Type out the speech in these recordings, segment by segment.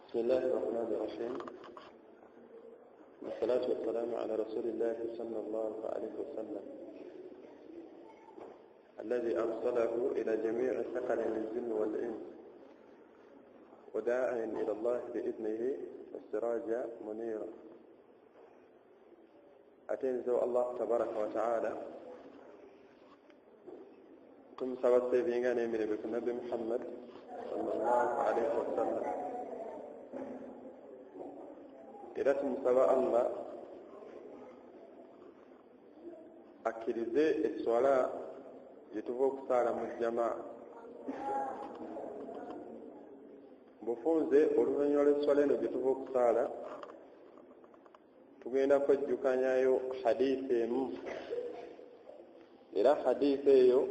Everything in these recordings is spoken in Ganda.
بسم الله الرحمن الرحيم والصلاة والسلام على رسول الله صلى الله عليه وسلم الذي أرسله إلى جميع ثقل الجن والإنس وداعيا إلى الله بإذنه والسراج منيرا. أتنزو الله تبارك وتعالى tumusaba sevinga n'emirembe ku Nabbi Muhammad sallallahu alaihi wasallam. Era tumusaba Allah akkirize esswala gye tuva okusaala mu jamaa. Bufunze oluvannyuma lw'esswala eno gye tuva okusaala tugenda kwejjukanyayo hadiisi emu, era hadiisi eyo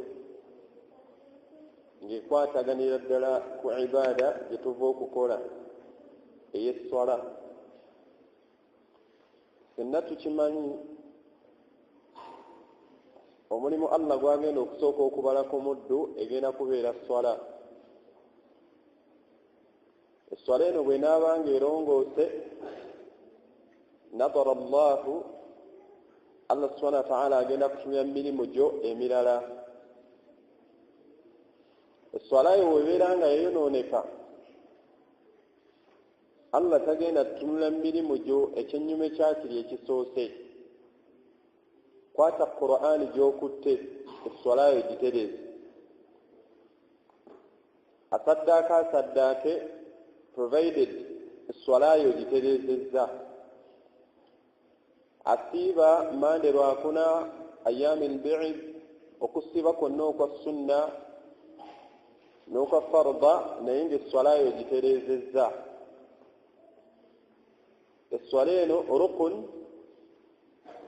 ng'ekwataganira ddala ku ibaada gye tuva okukola ey'esswala. Ffenna tukimanyi omulimu Allah gw'agenda okusooka okubala ku muddu egenda kubeera swala. Esswala eno bw'enaaba ng'erongoose, nadara Allahu, Allah subhanahu wa ta'ala agenda kutumya mirimu gyo emirala. Esswala yo bw'ebeera nga yeeyonooneka, Allah tagenda kutunula mirimu gyo ekyennyume kyakiri ekisoose. Kwata Qur'ani gy'okutte, esswala yo gitereeze. Asaddaaka asaddaake, provided esswala yo gitereezezza. Asiiba Mande lwakuna, ayyaami lbiid, okusiiba kwonna okwa sunna n'okwa farda, naye ng'esswala yo gitereezezza. Esswala eno rukun,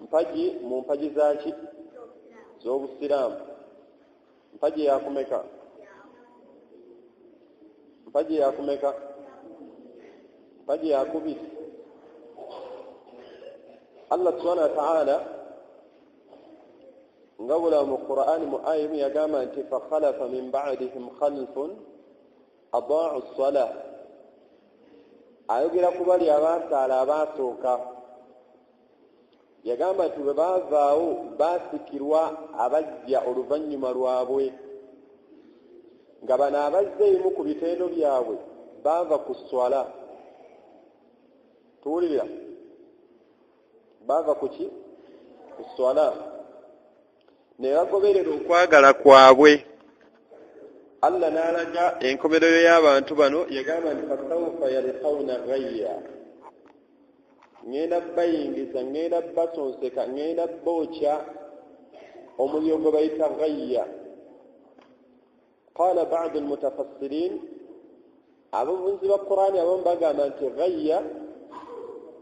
mpagi mu mpagi zaaki z'obusiraamu. Mpagi yakumeka? Mpagi yakumeka? Mpagi yakubiri. Allah subhanahu wa ta'ala nga bula mu Qur'ani mu aya emu yagamba nti fakhalafa min ba'dihim khalfun adaa'u ssalah. Ayogera ku bali abaasaala abaasooka, yagamba nti bwe baavaawo baasikirwa abajja oluvannyuma lwabwe, nga bano abazze ebimu ku bitendo byabwe baava ku swala. Tuwulira, baava ku ki? Ku swala, ne bagoberera okwagala kwabwe. Allah n'alaga enkomerero y'abantu bano, yagamba nti fasawfa yalqawna ghayya, ŋŋenda bayingiza, ŋŋenda basonseka, ŋŋenda bookya omuliro gwe bayita ghayya. Qala ba'du almutafassirin, abavunzi ba Qur'ani abamu bagamba nti ghayya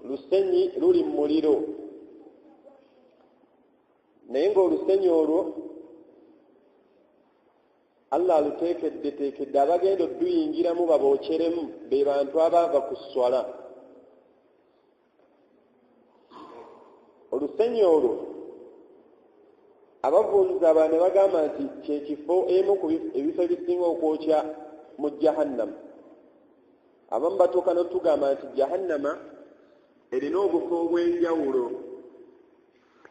lusenyi luli mu muliro, naye ng'olusenyi olwo Allah aluteekeddeteekedde abagenda odduyingiramu babookyeremu be bantu abaava ku swala. Olusenyi olwo abavunzi abalala ne bagamba nti kyekifo emu ku ebifo ebisinga okwokya mu jahannama. Abamu batuuka n'otugamba nti jahannama erina obufo obw'enjawulo,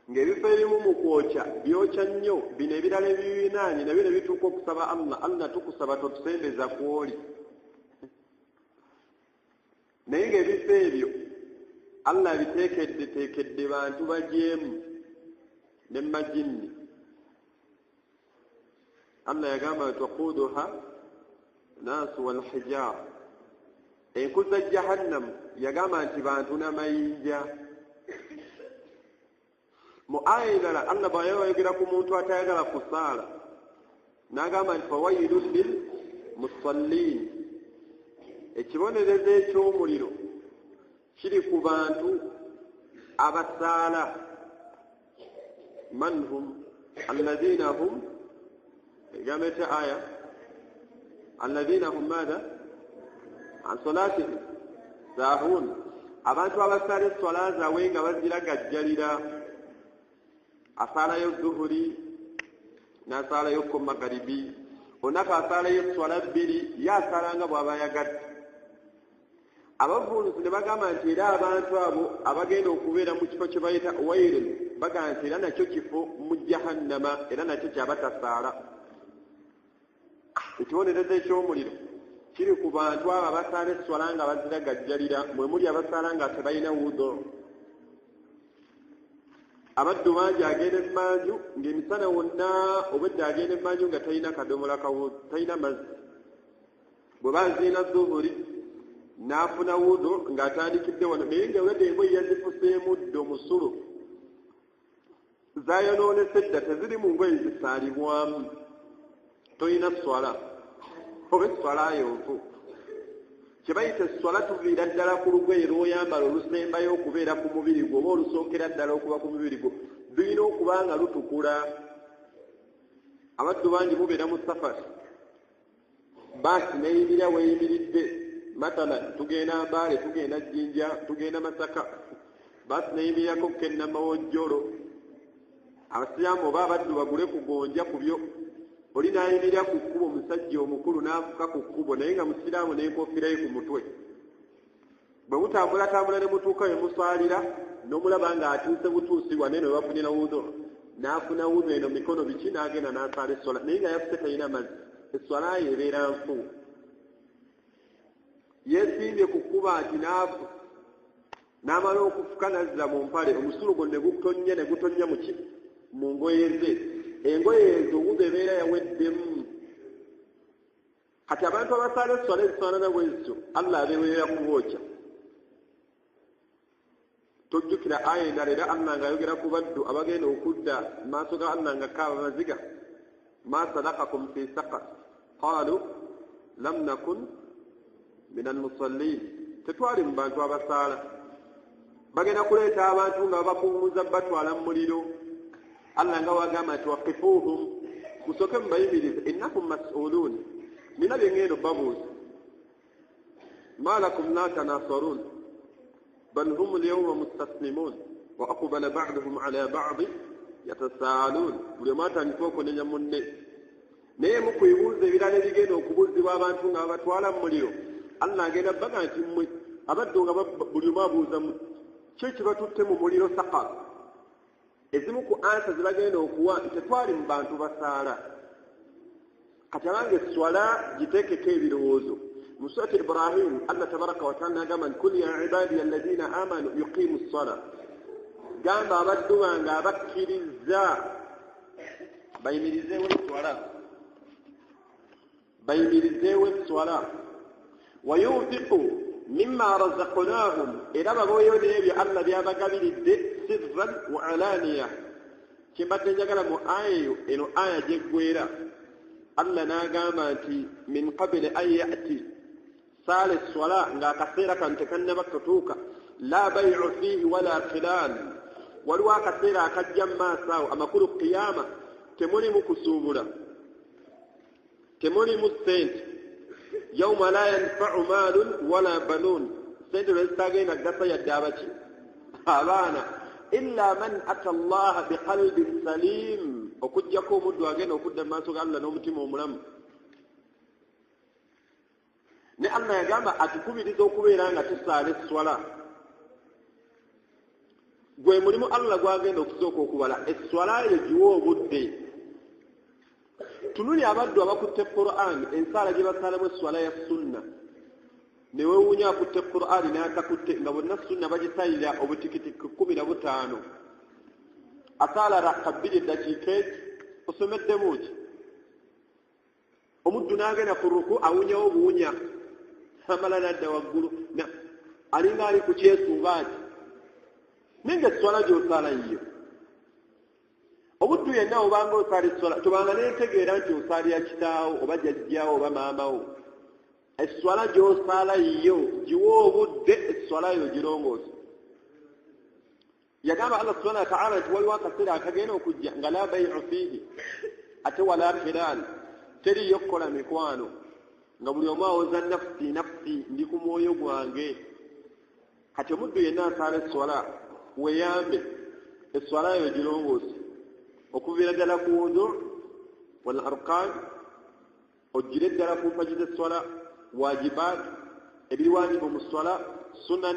ng'ebifo ebimu mu kwokya byokya nnyo, bino ebirala ebibinaanye nabyo ne bituuka okusaba Allah, Allah tukusaba totusembeza kw'oli. Naye ng'ebifo ebyo Allah abiteekeddeteekedde bantu bajeemu ne majinni. Allah yagamba nti waquuduha naasu walhijaara, enku za jahannamu yagamba nti bantu n'amayinja. Mu aya endala Allah bw'ayaba ayogera ku muntu atayagala kusaala n'agamba nti fawailun lil musallin, ekibonerezo eky'omuliro kiri ku bantu abasaala. Man hum alladhina hum, egamba etya aya? Alladhina hum maadha an salatihim saahun, abantu abasaala esswala zaabwe nga baziragajjalira. Asaalayo zuhuri n'asaalayo ko magaribi, olunaku asaalayo esswala bbiri, ye asaala nga bw'aba ayagadde. Abavuunuzi ne bagamba nti era abantu abo abagenda okubeera mu kifo kye bayita wailun, bagamba nti era nakyo kifo mu jahannama, era nakyo kyabatasaala. Ekibonerezo eky'omuliro kiri ku bantu abo abasaala esswala nga baziragajjalira, mwe muli abasaala nga tebalina wudu. Abaddu bangi agenda emmanju ng'emisana wonna obwedda agenda emmanju nga talina kadomola kawudu, talina mazzi. Bwe baziina zuhuri n'afuna wudu ng'atandikidde wano, naye nga obwedda engoye yazifuseemu dda omusulo, zayonoonese dda, teziri mu ngoye zisaalibwamu. Tolina swala oba esswala yonfu. Kye bayita esswala tuviira ddala ku lugoye lw'oyambala olusembayo okubeera ku mubiri gwo oba olusookera ddala okuba ku mubiri gwo, lulina okuba nga lutukula. Abaddu bangi mubeera mu safari, baasi neeyimirira weeyimiridde, mathalan tugenda Mbaale, tugenda Jjinja, tugenda Masaka, baasi neeyimirirako kennamawojjolo, abasiraamu oba abaddu bagule kugonja ku byo. Oli n'ayimirira ku kkubo, omusajja omukulu n'afuka ku kkubo, naye nga musiraamu n'enkofiira ye ku mutwe. Bwe mutambulatambula ne mutuuka we musaalira, n'omulaba ng'atuuse butuusi wane ne bafunira wudu, n'afuna wudu eno mikono biki, n'agenda n'asaala esswala, naye nga yafuse talina mazzi, esswala ye ebeera nfu. Yeesimbye ku kkubo ati n'amala okufuka n'azza mu mpale, omusulo gwo ne gutonnya ne gutonnya mu ki mu ngoye ze, engoye ezo wudu ebeera yaweddemu. Kati abantu abasaala esswala ezifaanana bwe zityo Allah abeewerera kubookya. Tojjukira aya endala era Allah ng'ayogera ku baddu abagenda okudda maaso ga Allah nga kaaba maziga, ma salakakum fi saqar qalu lam nakun min almusallin, tetwali mu bantu abasaala. Bagenda kuleeta abantu nga babakuŋŋuza batwala mu muliro. Allah nga wagamba nti waqifuhum, musooke mubayimirize, innakum mas'uluun, nina bye ŋŋenda obbabuuza. Ma lakum la tanasarun bal hum alyawma mustaslimun wa aqbala ba'duhum ala ba'di yatasaalun. Buli omu atandika okunenya munne, naye mu kubibuuza ebirala ebigenda okubuuzibwa abantu nga babatwala mu muliro, Allah agenda baga nti mmwe abaddu nga buli omu abuuza ki ekibatutte mu muliro saqar. Ezimu ku ansa zebagenda okuwa tetwali mu bantu basaala. Kati abange esswala giteekeko ebirowoozo. Mu surati Ibrahim Allah tabaraka wataala n'agamba nti kul ya ibadiya alladhina amanu yuqimu ssala, gamba abaddu bange abakkiriza bayimirizeewo esswala, bayimirizeewo esswala, wa yunfiqu mimma razaqnahum, era babeeyo n'ebyo Allah byabagabiridde sirran wa alaniya. Kyembadde njagala mu aya eyo, eno aya gyeggwera, Allah n'agamba nti min qabili an yati, saala esswala ng'akaseera kano tekannaba kutuuka, la baiu fiihi wala khilal, waliwo akaseera akajja mu maaso awo, amakulu qiyama, temulimu kusuubula, temulimu ssente, yauma la yanfau maalun wala banuun, ssente lwezitagenda gasa yadde abaki abaana, illa man ata llaha biqalbin salim, okuggyako omuddu agenda okudda mu maaso ga Allah n'omutima omulamu. Ne Allah yagamba atukubiriza okubeera nga tusaala esswala. Gwe mulimu Allah gwagenda okusooka okubala, esswala eyo giwe obudde. Tunuli abaddu abakutte Qur'an, ensaala gye basaalamu esswala ya sunna, ne weewuunya akutte Qur'an n'atakutte, nga bonna sunna bagisalira obutikitiki 15, asaala raka 2 eddakiika eki, osomeddemu ki? Omuddu n'agenda ku ruku awunyawo buwunya, amala n'adda waggulu, alinga ali ku kyesuuba ati, naye nga esswala gy'osaala yiyo. Omuddu yenna obanga osaala esswala, tobanga n'entegeera nti osaalira kitaawo oba jjajjaawo oba maamawo. Esswala gy'osaala yiyo, giwe obudde, esswala yo girongoosa. Yagamba Allah subhanahu wa ta'ala nti waliwo akaseera akagenda okujja nga la baiu fiihi ate wala khilal, teriyo kukola mikwano, nga buli omu awoza nafsi nafsi, ndi ku mwoyo gwange. Kati omuddu yenna asaala esswala, weeyambe esswala yo girongoose okuviira ddala ku wudu wal arkan, ogire ddala ku mpagi z'esswala, wajibaat, Ebiri wajibu mu swala, sunan,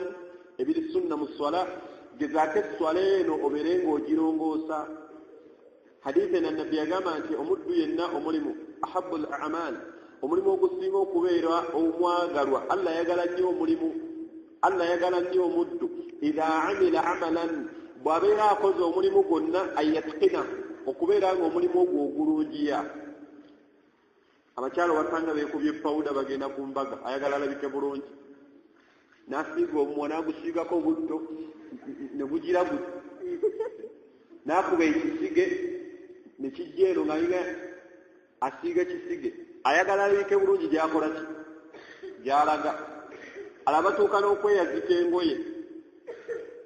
ebiri sunna mu swala. Gezaako esswala eno obeere ng'ogirongoosa. Hadithi eno Nabbi yagamba nti omuddu yenna omulimu ahabu l amal, omulimu ogusinga okubeera omwagalwa, Allah ayagala nnyo omulimu, Allah ayagala nnyo omuddu, idha amila amalan, bw'abeera akoze omulimu gwonna, anyatkina, okubeera nga omulimu ogwo ogulungiya. Abakyala basanga beekubye pawuda bagenda ku mbaga, ayagala alabike bulungi, n'asiiga omumwa n'agusiigako obutto ne gugira n'akuba ekisige ne kijja eno ng'alinga asiiga kisige, ayagala alabike bulungi gy'akola ki gy'alaga. Alabatuuka n'okweyazika engoye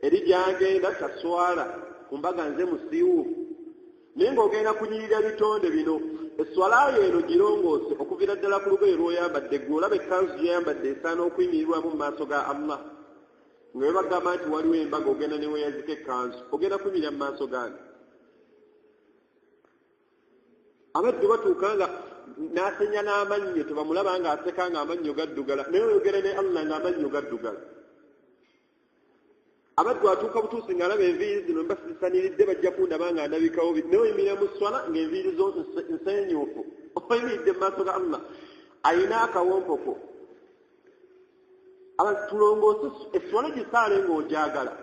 eri gy'agenda taswala ku mbaga nze musiiwuufu. Naye ng'ogenda kunyirira bitonde bino, esswala yo eno girongoose okuviira ddala ku lugoye lw'oyambadde. Gwe olaba ekkanzu gy'oyambadde esaana okuyimirirwamu mu maaso ga Allah. Nga bwe bagamba nti waliwo embaga ogenda ne weeyazika ekkanzu, ogenda kuyimirira mu maaso gaani? Abaddu batuuka nga n'asenya n'amannyo, tebamulaba ng'aseka ng'amannyo gaddugala, naye oyogera ne Allah ng'amannyo gaddugala. Abaddu atuuka butuusi ng'alaba enviiri zino mba zisaniridde, bajja kundaba nga ndabikawo, naye oyimirira mu swala ng'enviiri zo nseenyuufu, oyimiridde mu maaso ga Allah ayina akawompoko. Abantu tulongoose esswala gisaale ng'ogyagala.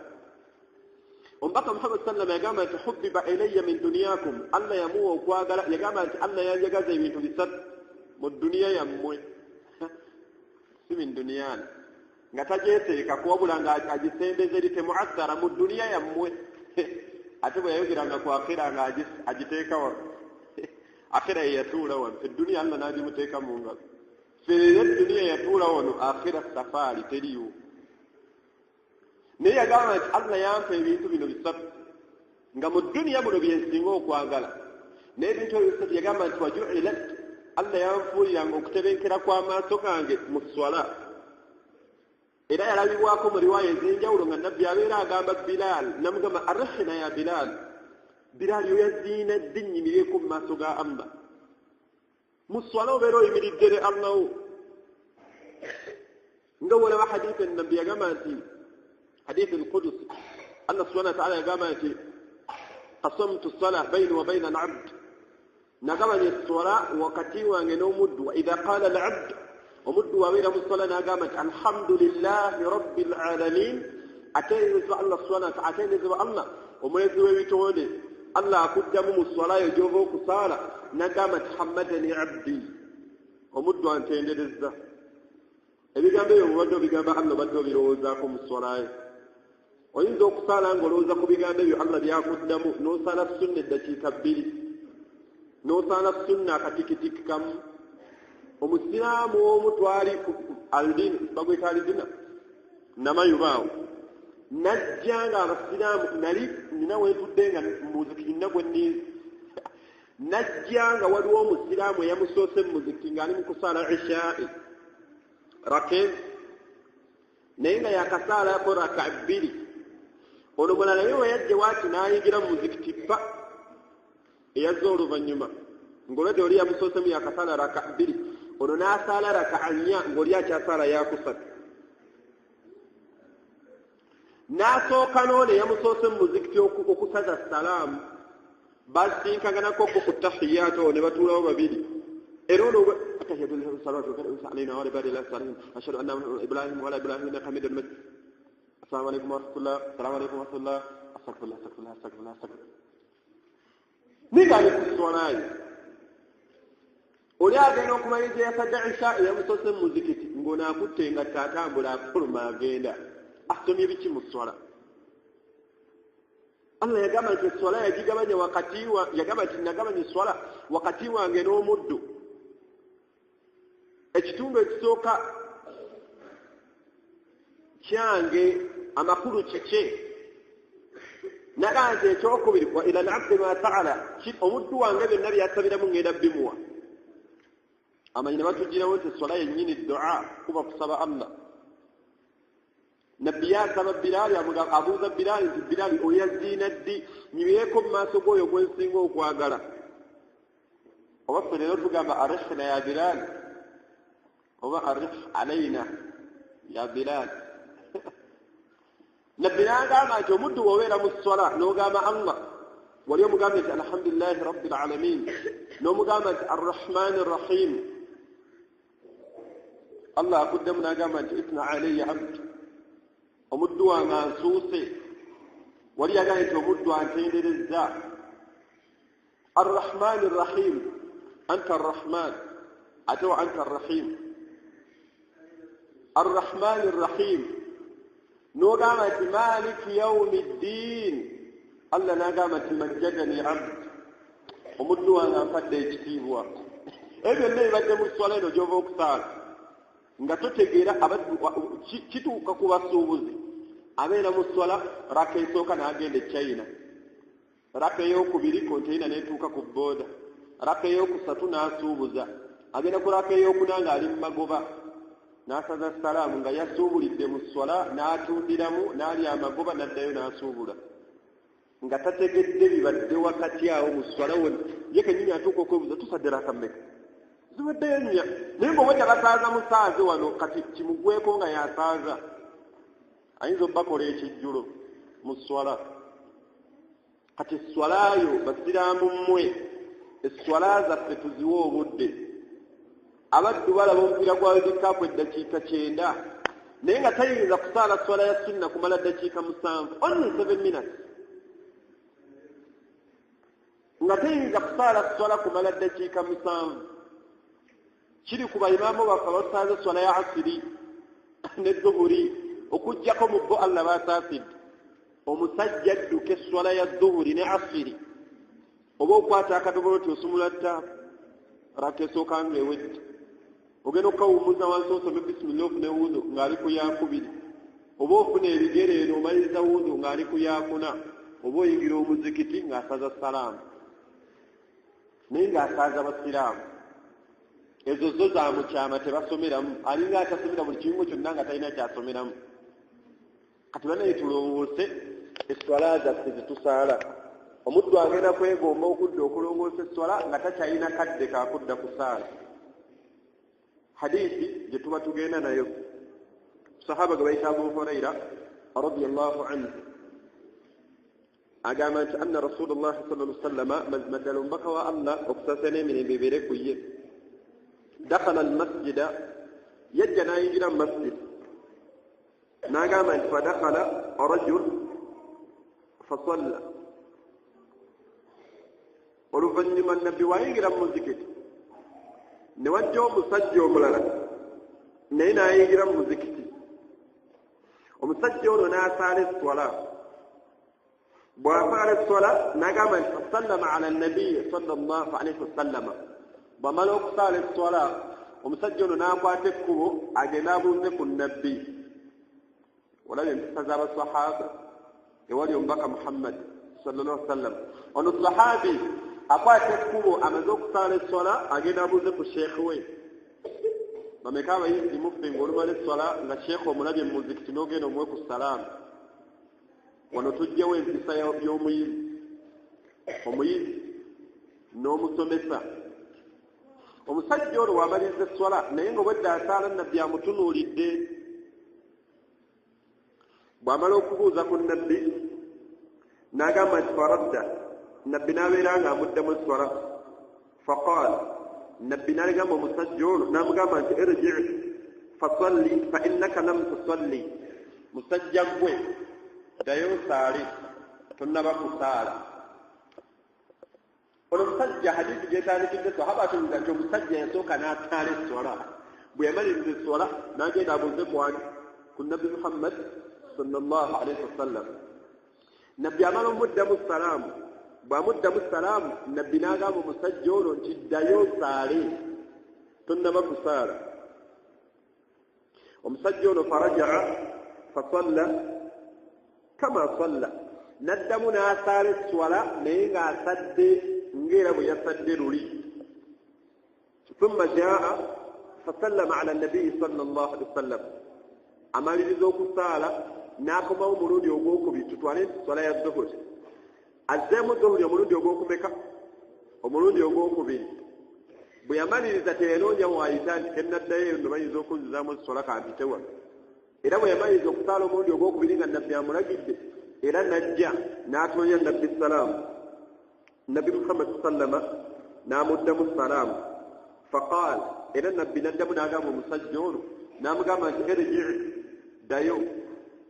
Omubaka Muhammad sallama yagamba nti hubbiba ilayya min duniyakum, Allah yamuwa okwagala, yagamba nti Allah yanjagaza ebintu bisatu mu duniya yammwe, si min duniyani, nga tagyeteekako wabula nga agisembeza eri temuathara mu duniya yammwe. Ate bwe yayogeranga ku akhira nga agiteeka wano, akhira ye yatuula wano, edduniya Allah n'agimuteeka mu ngalo. Ffe leero edduniya yatuula wano, akhira safaari teriiwo. Naye yagamba nti Allah yampa ebintu bino bisatu nga mu duniya muno byensinga okwagala. Naye ebintu ebyo bisatu yagamba nti wajuilat, Allah yanfuuliranga okutebenkera kw'amaaso gange mu swala. Era yalabibwako mu riwaaya ez'enjawulo nga Nabbi abeera agamba Bilal, namugamba arihna ya Bilal, Bilal oyaziina ddi nnyimireko mu maaso ga Allah. Mu swala obeera oyimiridde ne Allah wo. Nga bw'olaba hadithi Nabbi yagamba nti hadithi al-Qudusi, Allah subhanahu wa ta'ala yagamba nti qasamtu sala bayni wa bayna al-abd, nagabanya esswala wakati wange n'omuddu. Wa idha qala al-abd, omuddu wabeera mu swala n'agamba nti alhamdulillahi rabbil alamin, atenderezebwa Allah subhanahu wa ta'ala, atenderezebwa Allah omulezi w'ebitonde. Allah akuddamu mu swala yo gy'ova okusaala n'agamba nti hammadani abdi, omuddu antenderezza. Ebigambo ebyo obadde obigamba Allah, obadde obirowoozaako mu swala yo. Oyinza okusaala ng'olowooza ku bigambo ebyo Allah byakuddamu, n'osaala sunna eddakiika bbiri, n'osaala sunna akatikitiki kamu. Omusiraamu omu twali Aldina, bagweta Aldina namayubaawo, najja nga abasiraamu nali nina wentudde nga muzikiti nina gwe nninze, najja nga waliwo omusiraamu eyamusoose mu muzikiti ng'ali mu kusaala ishai raka, naye nga yakasaalako raka bbiri. Ono mulala naye weyajja waati n'ayingira mu muzikiti pa eyazze oluvannyuma, ng'olwedde oli yamusoosemu yakasaala raka bbiri, ono n'asaala raka nnya ng'oli akyasaala yakusatu. N'asooka n'ono eyamusoose mu muzikiti okusaza salaamu, basiinkaganako ko ku tahiyaati owo ne batuulawo babiri. Era ono ashhadu anna Ibrahim wa ala Ibrahim innaka hamidun majid, assalamu alaikum warahmatullah, assalamu alaikum warahmatullah, astaghfirullah astaghfirullah astaghfirullah astaghfirullah. Ninga ali ku swalayo oli agenda okumaliriza yasadde Isha eyamusoose mu muzikiti, ng'ono akutte nga taatambula afuluma agenda asomye biki mu swala. Allah yagamba nti eswala yagigabanya wakati wa, yagamba nti nagabanya eswala wakati wange n'omuddu. Ekitundu ekisooka kyange amakulu kike, nagamba nti ekyokubiri wa ila al-abdi ma saala, omuddu wange byonna byasabiramu ngenda bimuwa. Amanyi ne batugirawo nti eswala yennyini dua, kuba kusaba Allah. Nabbi yasaba Bilali, abuuza Bilali nti Bilali oyaziina ddi nyimireko mu maaso g'oyo gwe nsinga okwagala. Oba ffe leero tugamba arihna ya Bilali oba arih alaina. Ya Bilal. Nabbi n'agamba nti omuddu bw'obeera mu swala n'ogamba Allah, wali omugambye nti alhamdulillahi rabbil alamin, n'omugamba nti arrahmani rrahim, Allah akuddemu n'agamba nti ithna alayya abdu, omuddu wange ansuuse. Wali yagambye nti omuddu antenderezza. Arrahmani rrahim, anta arrahman ate wa anta arrahim. Arrahmani rrahim n'ogamba nti maliki yaumi ddiin, Allah n'agamba nti majjadani abdu, omuddu wange ampadde ekitiibwa. Ebyo byonna ebibadde mu swala eno gy'ova okusaala nga totegeera. Kituuka ku basuubuzi, abeera mu swala raka esooka n'agenda e China, raka eyokubiri konteina n'etuuka ku booda, raka eyokusatu n'asuubuza, agenda ku raka eyokuna ng'ali mu magoba n'asaza salaamu nga yasuubulidde mu swala, n'atundiramu n'alya amagoba n'addayo n'asuubula nga tategedde bibadde wakati awo mu swala. Wona ye kennyini atuuka okwebuuza, tusadde raka mmeka? Zibaddeyo nnya, naye ng'obwedda basaaza musaaze wano. Kati kimugweko nga yasaaza, ayinza obbakola ekijjulo mu swala. Kati eswalayo basiraamu mmwe, eswala zaffe tuziwe obudde. Abaddu balaba omupiira gwa World Cup eddakiika 90, naye nga tayinza kusaala swala ya sunna kumala ddakiika 7, only 7 minutes, nga tayinza kusaala swala kumala ddakiika 7. Kiri ku bayimaamu baffe abasaaza swala ya asiri ne zuhuri, okugjako mu bo Allah basaasidde. Omusajja adduka eswala ya zuhuri ne asiri, oba okwata akadobolo ti osumula ttaapu, raka esooka nga ewedde, ogenda okukawummuza wansi osome bisimillah ofune wudu ng'ali ku yakubiri, oba ofuna ebigere eno omaliriza wudu ng'ali ku yakuna, oba oyingira omuzikiti ng'asaza salaamu, naye ng'asaaza basiraamu. Ezo zo za mukyama, tebasomeramu, alinga atasomera buli kiyungo kyonna nga talina kyasomeramu. Kati banaye tulongoose eswala zaffe zetusaala. Omuddu agenda kwegomba okudda okulongoosa eswala nga takyalina kadde kakudda kusaala. Hadithi gye tuba tugenda nayo, sahaba ge bayita Abu Huraira radiallahu anhu agamba nti anna rasulullahi sala lla sallama, mazima ddala omubaka wa Allah okusaasa n'emirembe ebeere ku ye, dakhala almasjida, yajja n'ayingira mu masjid. N'agamba nti fadakhala rajul fasalla. Oluvannyuma nabbi wayingira mu muzikiti ne wajja omusajja omulala naye n'ayingira mu muzikiti. Omusajja ono n'asaala esswala. Bw'asaala esswala n'agamba nti fasallama ala nabiyi sallallahu alaihi wasallama. Bw'amala okusaala esswala, omusajja ono n'akwata ekkubo agende abuuze ku nabbi. Olabye empisa z'abasahaba ewali omubaka Muhammad sallallahu alaihi wasallam. Ono sahabi akwata ekkubo, amaze okusaala esswala, agenda abuuze ku sheekhe we. Bameka abayizi muffe ng'olumala esswala nga sheekhe omulabye mu muzikiti n'ogenda omuwe ku salaamu? Wano tujjewo empisa y'omuyizi, omuyizi n'omusomesa. Omusajja olwo wamaliriza esswala, naye nga obwedda asaala nabbi amutunuulidde. Bw'amala okubuuza ku nabbi n'agamba nti faradda, nabbi n'abeera nga amuddamu esswala. Faqaal, nabbi n'agamba omusajja ono n'amugamba nti irji fasalli fa innaka lam tusalli, musajja ggwe ddayo osaale, tonnaba kusaala. Ono omusajja hadiisi gyetandikidde, sahaba atubuuza nti omusajja yasooka n'asaala esswala, bwe yamaliriza esswala n'agenda abuuze kwani? Ku nabbi Muhammad sallallahu alaihi wasallam. Nabbi amala omuddamu salaamu. Bw'amuddamu salaamu, nabbi n'agamba omusajja ono nti ddayo osaale, tonnaba kusaala. Omusajja ono farajaa fasalla kama salla, n'addamu n'asaala esswala naye ng'asadde ng'era bwe yasadde luli. Thumma jaa fasallama ala nabiyi sallallahu alaihi wasallam. Amaliriza okusaala n'akomawo omulundi ogwokubiri. Tutwale nti swala ya zuhuri, azzeemu zuhuri omulundi ogwokumeka? Omulundi ogwokubiri. Bwe yamaliriza teyanoonya waayita nti kennaddayo eno bayinza okunzizaamu eswala kampitewa. Era bwe yamaliriza okusaala omulundi ogwokubiri nga Nabbi amulagidde, era najja n'atonya Nabbi salaamu. Nabbi Muhammad sallama n'amuddamu salaamu. Faqaal, era Nabbi n'addamu n'agamba omusajja ono, n'amugamba nti irji, ddayo,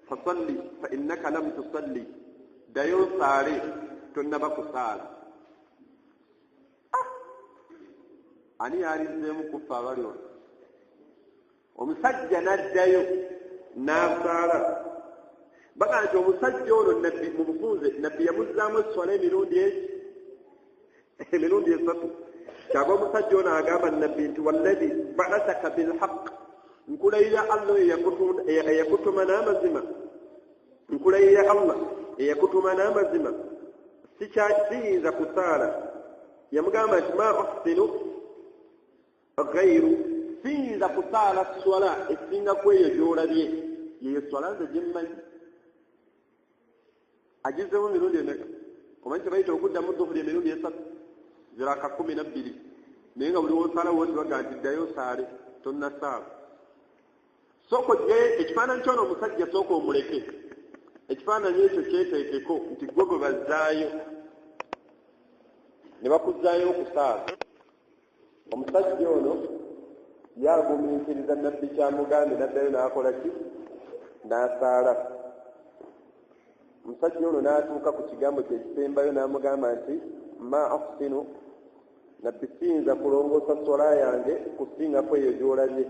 fasalli fa innaka lam tusalli, ddayo osaale, tonnaba kusaala. Ani yalizzeemu kuffa abali wano? Omusajja n'addayo n'asaala. Bagamba nti omusajja ono Nabbi mu bufunze, Nabbi yamuzzaamu esswala emirundi eki? Emirundi esatu. Kyava omusajja ono agamba Nabbi nti walladhi ba'athaka bilhaq, nkulayira Allah eyakutuma n'amazima, nkulayira Allah eyakutuma n'amazima, siyinza kusaala. Yamugamba nti ma uhsinu ghairu, siyinza kusaala swala esinga ku eyo gy'olabye, yeyo swala nze gye mmanyi. Agizzeemu emirundi emeka? Omanyi kye bayita okuddamu dhuhuri emirundi esatu, ziraka 12, naye nga buli w'osaala woti baga nti ddayo osaale, tonnasaala. Sooka oggyeyo ekifaananyi ky'ono omusajja, sooka omuleke ekifaananyi ekyo kyeteekeko nti ggwe gwe bazzaayo ne bakuzzaayo okusaala. Omusajja ono yagumiikiriza Nabbi kyamugambye, n'addayo n'akola ki? N'asaala. Omusajja ono n'atuuka ku kigambo kye ekisembayo n'amugamba nti ma ahsinu, Nabbi siyinza kulongoosa swala yange kusingako eyo gy'olabye.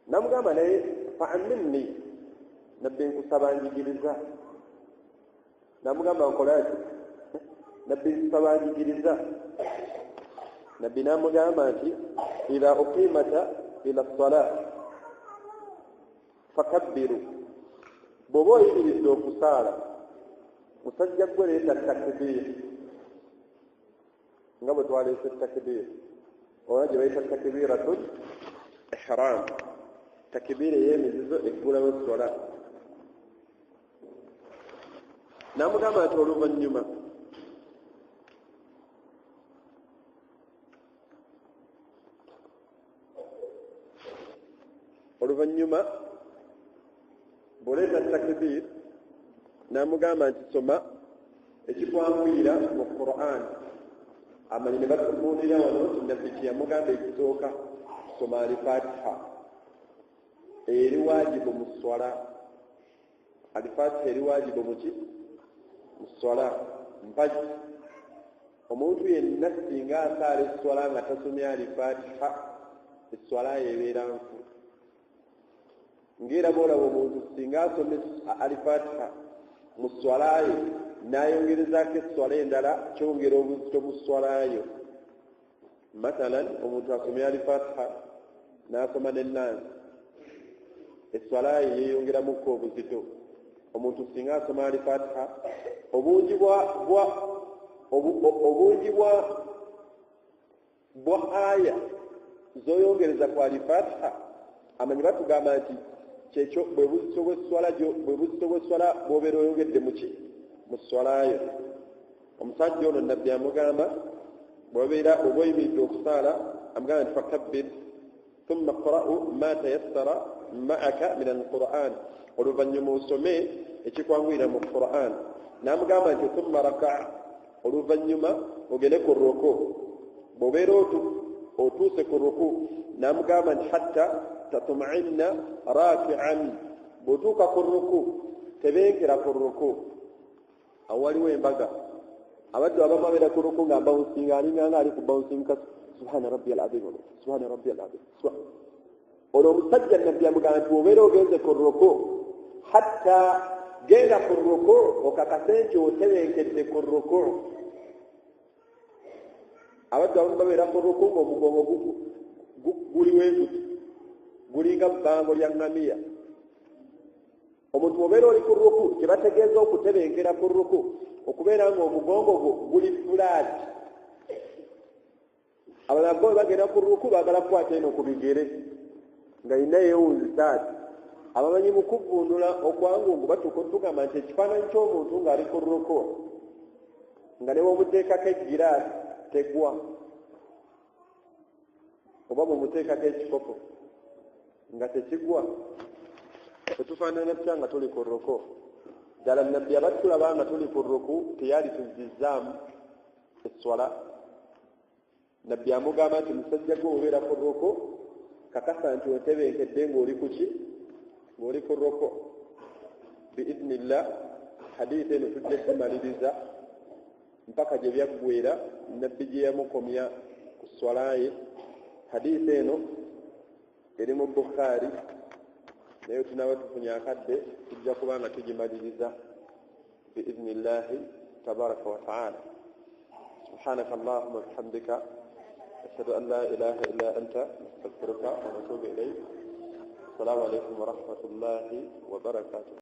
N'amugamba naye fa'allimni, Nabbi nkusaba njigiriza. N'amugamba nkola ki? Nabbi nkusaba njigiriza. Nabbi n'amugamba nti idha uqimata ila ssala fakabbiru, bw'oba oyimiridde okusaala, musajja gwe leeta takbiir, nga bwe twaleese takbiir oba gye bayita takbiratul ihram, takbiir ey'emizizo eggulawo esswala. N'amugamba nti oluvannyuma bw'oleeta takbiir, n'amugamba nti soma ekikwanguyira mu Qur'an. Amanyi ne batubuulira wano nti Nabbi kye yamugamba ekisooka, soma Alfatiha eri waajibu mu swala. Alfatiha eri waajibu muki? Mu swala. Mpagi omuntu yenna singa asaala esswala nga tasomye Alfatiha, esswala yeebeera nfu. Ng'era bw'olaba omuntu singa asoma Alfatiha mu swala ye n'ayongerezaako esswala endala, kyongera obuzito mu swala yo. Mathalan omuntu asomye Alfatiha n'asoma n'ennansi, esswala ye yeeyongeramukko obuzito. Omuntu singa asoma Alfatiha, obungi bwa aya z'oyongereza ku Alfatiha, amanyi batugamba nti kyekyo bwe buzito bw'esswala bw'obeera oyongedde muki? Mu swala yo. Omusajja ono Nabbi amugamba bw'obeera oba oyimiridde okusaala, amugamba nti fakabbir thumma qra'u ma tayassara ma'aka min alquran, oluvannyuma osome ekikwanguyira mu Quran. N'amugamba nti thumma raka', oluvannyuma ogende ku ruku. Bw'obeera otuuse ku ruku, n'amugamba nti hatta tatma'inna raki'an, bw'otuuka ku ruku tebenkera ku ruku. Awo waliwo embaga, abaddu abamu abeera ku ruku nga bouncing, alinga nga ali ku bouncing ka subhana rabbiyal azim, subhana rabbiyal azim. Olwo omusajja Nabbi amugamba nti bw'obeera ogenze ku ruku, hatta genda ku ruku okakase nti otebenkedde ku ruku. Abaddu abamu babeera ku ruku ng'omugongo guli weeguti, gulinga bbango lya ŋŋamiya. Omuntu bw'obeera oli ku ruku, kye bategeeza okutebenkera ku ruku, okubeera ng'omugongo gwo guli fulaati. Abalala bo bagenda ku ruku baagala kukwata eno ku bigere nga yenna yeewunzisa ati. Abamanyi mu kuvvuunula okwangungu batuuka otugamba nti ekifaananyi ky'omuntu ng'ali ku ruku nga ne bw'omuteekako eggiraasi tegwa, oba bw'omuteekako ekikopo nga tekigwa. Tetufaanana tutya nga tuli ku ruku? Ddala Nabbi abatulaba nga tuli ku ruku teyali tuzzizaamu esswala. Nabbi amugamba nti, musajja gwe, obeera ku ruku, kakasa nti otebenkedde ng'oli kuki, ng'oli ku ruku. Biidhnillah, hadithi eno tujja gimaliriza mpaka gye byaggwera, Nabbi gye yamukomya ku swala ye. Hadithi eno eri mu Bukhaari, naye tunaaba tufunye akadde tujja kuba nga tugimaliriza biidhnillahi tabaraka wataala. Subhanaka allahuma bihamdika, ashhadu an la ilaha illa anta, nastaghfiruka wa natubu ilayk. Assalamu alaikum warahmatullahi wabarakatuh.